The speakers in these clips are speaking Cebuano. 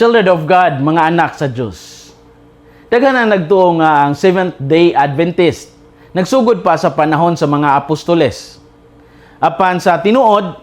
Children of God, mga anak sa Diyos. Daghan ang nagtuo nga ang Seventh Day Adventist nagsugod pa sa panahon sa mga apostoles. Apan sa tinuod,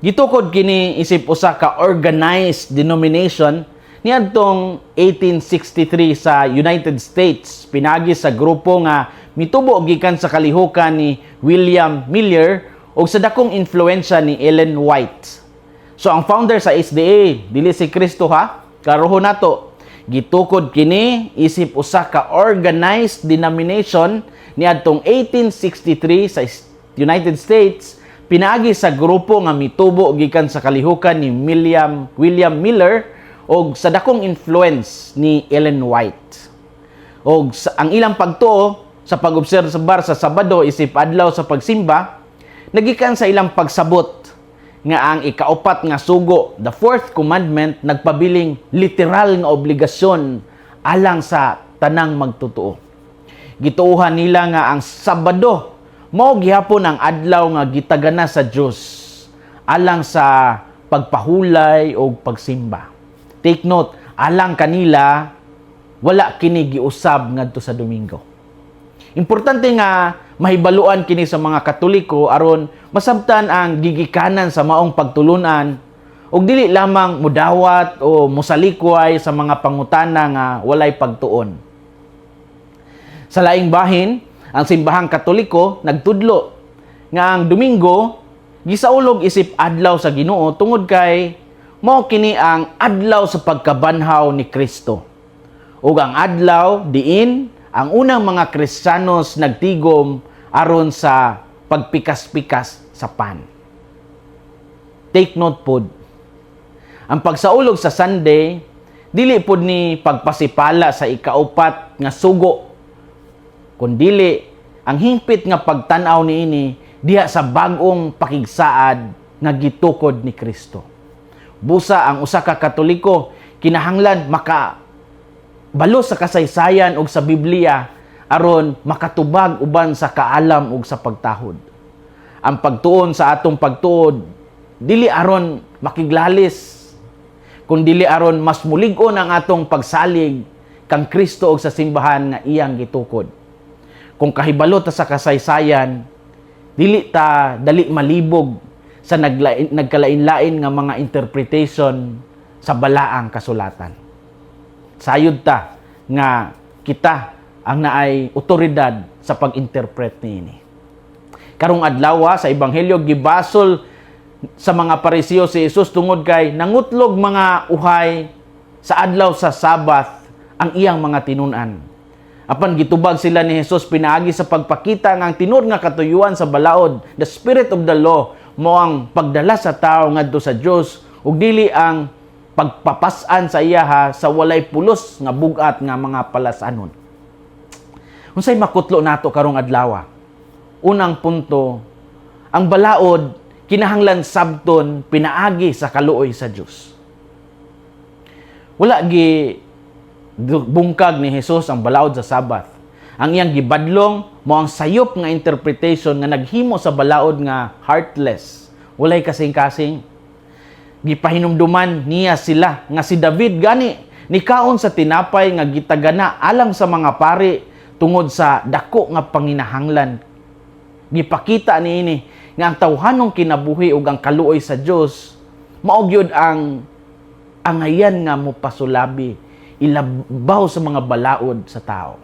gitukod kini isip usa ka organized denomination niadtong 1863 sa United States, pinaagi sa grupo nga mitubo gikan sa kalihukan ni William Miller ug sa dakong influensya ni Ellen White. So ang founder sa SDA dili si Kristo ha, klarohon nato. Gitukod kini isip usa ka organized denomination niadtong 1863 sa United States, pinaagi sa grupo nga mitubo gikan sa kalihukan ni William William Miller og sa dakong influence ni Ellen White. Og ang ilang pagtuo sa pag-obserbar sa Sabado isip adlaw sa pagsimba nagikan sa ilang pagsabot nga ang ikaupat nga sugo, the fourth commandment, nagpabiling literal nga obligasyon alang sa tanang magtotoo. Gituohan nila nga ang Sabado mao gihapon ang adlaw nga gitagana sa Dios alang sa pagpahulay o pagsimba. Take note, alang kanila wala kini giusab ngadto sa Domingo. Importante nga mahibaluan kini sa mga Katoliko aron masabtan ang gigikanan sa maong pagtulunan ug dili lamang mudawat o musalikway sa mga pangutana nga walay pagtuon. Sa laing bahin, ang Simbahang Katoliko nagtudlo nga ang Domingo gisaulog isip adlaw sa Ginoo tungod kay mao kini ang adlaw sa pagkabanhaw ni Kristo ug ang adlaw diin ang unang mga Kristiyanos nagtigom aron sa pagpikas-pikas sa pan. Take note pod. Ang pagsaulog sa Sunday dili pod ni pagpasipala sa ikaupat nga sugo, kundili ang hingpit nga pagtan-aw niini diha sa bag-ong pakigsaad nga gitukod ni Kristo. Busa ang usa ka Katoliko kinahanglan maka balo sa kasaysayan ug sa Biblia aron makatubag uban sa kaalam ug sa pagtahod. Ang pagtuon sa atong pagtuod dili aron makiglalis, kun dili aron mas mulig-on ang atong pagsalig kang Kristo ug sa simbahan nga iyang gitukod. Kung kahibalo ta sa kasaysayan, dili ta dali malibog sa nagkalain-lain nga mga interpretation sa balaang kasulatan. Sayod ta nga kita ang naay otoridad sa pag-interpret niini. Karong adlaw, sa ebanghelyo, gibasol sa mga Pariseo si Jesus tungod kay nangutlog mga uhay sa adlaw sa Sabbath ang iyang mga tinun-an. Apan gitubag sila ni Jesus pinaagi sa pagpakita nga ang tinuod nga katuyuan sa balaod, the spirit of the law, mao ang pagdala sa tao ngadto sa Dios ug dili ang pagpapas-an sa iyaha sa walay pulos nga bug-at nga mga palasanon. Unsay makutlo nato karong adlaw? Unang punto, ang balaod kinahanglan sabton pinaagi sa kaluoy sa Dios. Wala gi bungkag ni Jesus ang balaod sa Sabbath. Ang iyang gibadlong mao ang sayop nga interpretation nga naghimo sa balaod nga heartless, walay kasing-kasing. Gipahinumduman niya sila nga si David gani nikaon sa tinapay nga gitagana alang sa mga pari tungod sa dako nga panginahanglan. Gipakita niini nga ang tawhanong kinabuhi ug ang kaluoy sa Dios mao gyud ang angayan nga mopasulabi ilabaw sa mga balaod sa tao.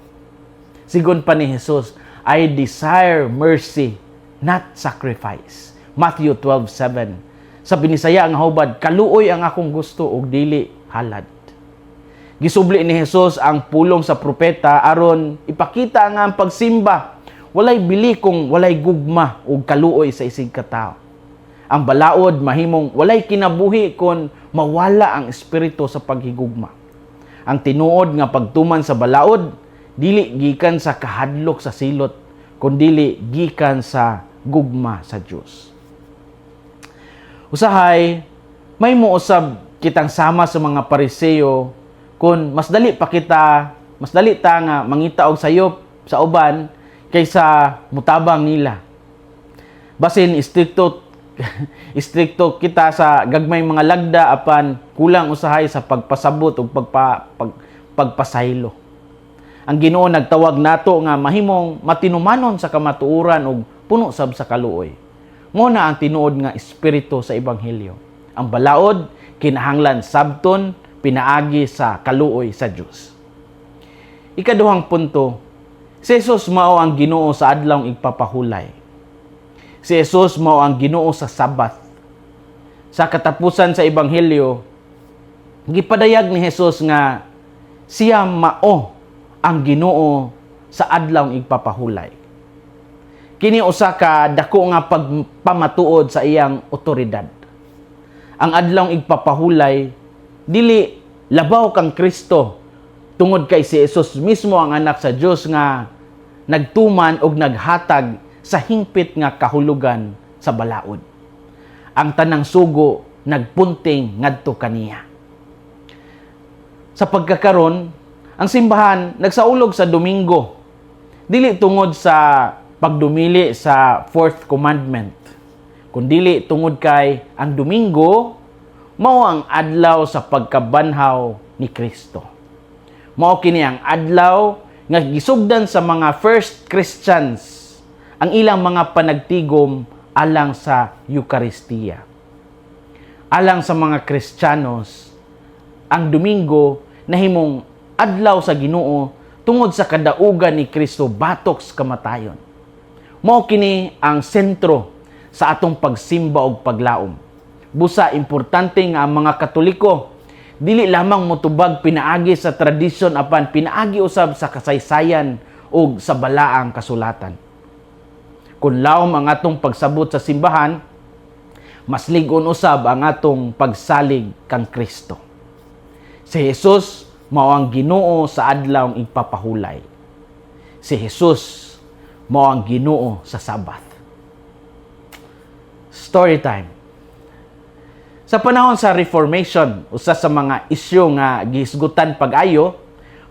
Sigon pa ni Jesus, "I desire mercy, not sacrifice." Matthew 12:7. Sa Binisaya nga hubad, "Kaluoy ang akong gusto ug dili halad." Gisubli ni Jesus ang pulong sa propeta aron ipakita nga ang pagsimba walay bili kung walay gugma ug kaluoy sa isig ka tawo. Ang balaod mahimong walay kinabuhi kon mawala ang espiritu sa paghigugma. Ang tinuod nga pagtuman sa balaod dili gikan sa kahadlok sa silot, kundili gikan sa gugma sa Dios. Usahay may mousab kitang sama sa mga Pariseo kung mas dali pa kita, mas dali ta nga mangita og sayop sa uban kaysa mutabang nila. Basin istrikto Istrikto kita sa gagmay mga lagda apan kulang usahay sa pagpasabot ug pagpasaylo. Ang Ginoo nagtawag nato nga mahimong matinumanon sa kamatuoran ug puno sab sa kaluoy. Mao na ang tinuod nga espiritu sa ebanghelyo. Ang balaod kinahanglan sabton pinaagi sa kaluoy sa Dios. Ikaduhang punto, si Jesus mao ang Ginoo sa adlawng igpapahulay. Si Jesus mao ang Ginoo sa Sabat. Sa katapusan sa ebanghelyo, gipadayag ni Jesus nga siya mao ang Ginoo sa adlawng igpapahulay. Kini usa ka dako nga pagpamatuod sa iyang otoridad. Ang adlawng igpapahulay dili labaw kang Kristo tungod kay si Jesus mismo ang anak sa Dios nga nagtuman og naghatag sa hingpit nga kahulugan sa balaod. Ang tanang sugo nagpunting ngadto kaniya. Sa pagkakaron, ang simbahan nagsaulog sa Domingo dili tungod sa pagdumili sa fourth commandment, kundili tungod kay ang Domingo mao ang adlaw sa pagkabanhaw ni Kristo. Mao kini ang adlaw nga gisugdan sa mga first Christians ang ilang mga panagtigom alang sa Eukaristiya. Alang sa mga Kristiyanos, ang Domingo nahimong adlaw sa Ginoo tungod sa kadaugan ni Kristo batok sa kamatayon. Mao kini ang sentro sa atong pagsimba og paglaom. Busa importante nga ang mga Katoliko dili lamang motubag pinaagi sa tradisyon apan pinaagi usab sa kasaysayan ug sa balaang kasulatan. Kung lawom ang atong pagsabot sa simbahan, mas lig-on usab ang atong pagsalig kang Kristo. Si Jesus mao ang Ginoo sa adlawng igpapahulay. Si Jesus mao ang Ginoo sa Sabat. Story time. Sa panahon sa Reformation, usa sa mga isyu nga gihisgutan pag-ayo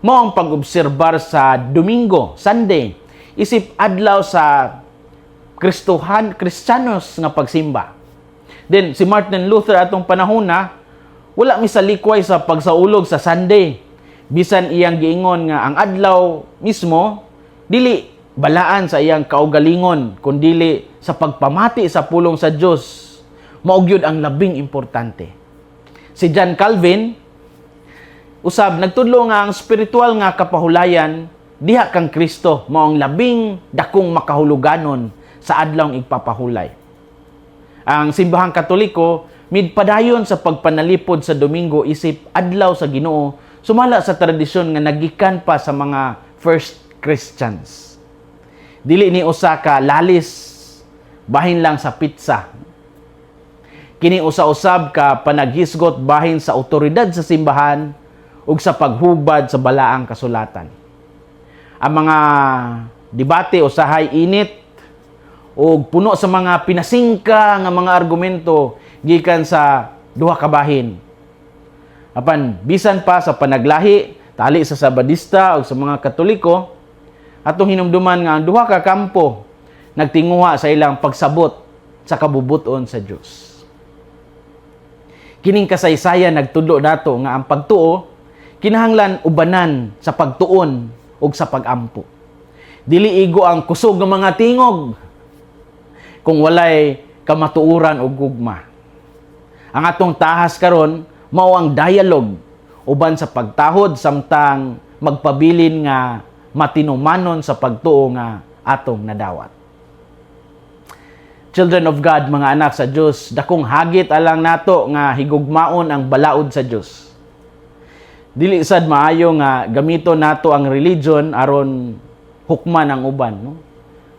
mao ang pag-obserbar sa Domingo, Sunday, isip adlaw sa Kristohan, Kristiyanos nga pagsimba. Then si Martin Luther atong panahon na wala misalikway sa pagsaulog sa Sunday. Bisan iyang giingon nga ang adlaw mismo dili balaan sa iyang kaugalingon kundili sa pagpamati sa pulong sa Dios mao gyud ang labing importante. Si John Calvin usab nagtudlo nga ang spiritual nga kapahulayan diha kang Kristo mao ang labing dakong makahuluganon sa adlawng igpapahulay. Ang simbahang Katoliko midpadayon sa pagpanalipod sa Domingo isip adlaw sa Ginoo sumala sa tradisyon nga nagikan pa sa mga first Christians. Dili ni usa ka lalis bahin lang sa pizza. Kini usa-usab ka panaghisgot bahin sa otoridad sa simbahan ug sa paghubad sa balaang kasulatan. Ang mga debate usahay init ug puno sa mga pinasingka nga mga argumento gikan sa duha ka bahin. Apan bisan pa sa panaglahi, tali sa Sabadista ug sa mga Katoliko, atong hinumduman nga ang duha ka kampo nagtinguha sa ilang pagsabot sa kabubuton sa Dios. Kining kasaysayan nagtudlo nato nga ang pagtuo kinahanglan ubanan sa pagtuon ug sa pagampo. Dili igo ang kusog ng mga tingog kung walay kamatuoran ug gugma. Ang atong tahas karon mao ang dialogue uban sa pagtahod samtang magpabilin nga matinumanon sa pagtuo nga atong nadawat. Children of God, mga anak sa Dios, dakong hagit alang nato nga higugmaon ang balaod sa Dios. Dili sad maayo nga gamiton nato ang religion aron hukman ang uban, no?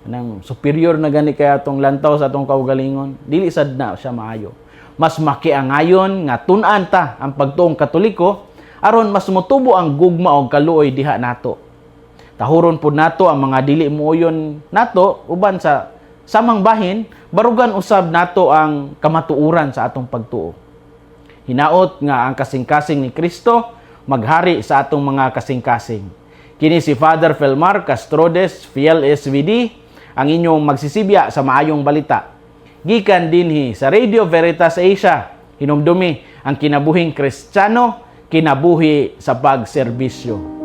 Nang superior na gani kay atong lantaw sa atong kaugalingon, dili sad na siya maayo. Mas makiangayon nga tun-an ta ang pagtuong Katoliko aron mas motubo ang gugma og kaluoy diha nato. Tahuron pud nato ang mga dili muuyon nato uban sa samang bahin, barugan usab nato ang kamatuoran sa atong pagtuo. Hinaot nga ang kasing-kasing ni Kristo maghari sa atong mga kasing-kasing. Kini si Father Felmar Castrodes, Fiel SVD, ang inyong magsisibya sa maayong balita. Gikan dinhi sa Radio Veritas Asia. Hinumdumi ang kinabuhing Kristiyano, kinabuhi sa pagserbisyo.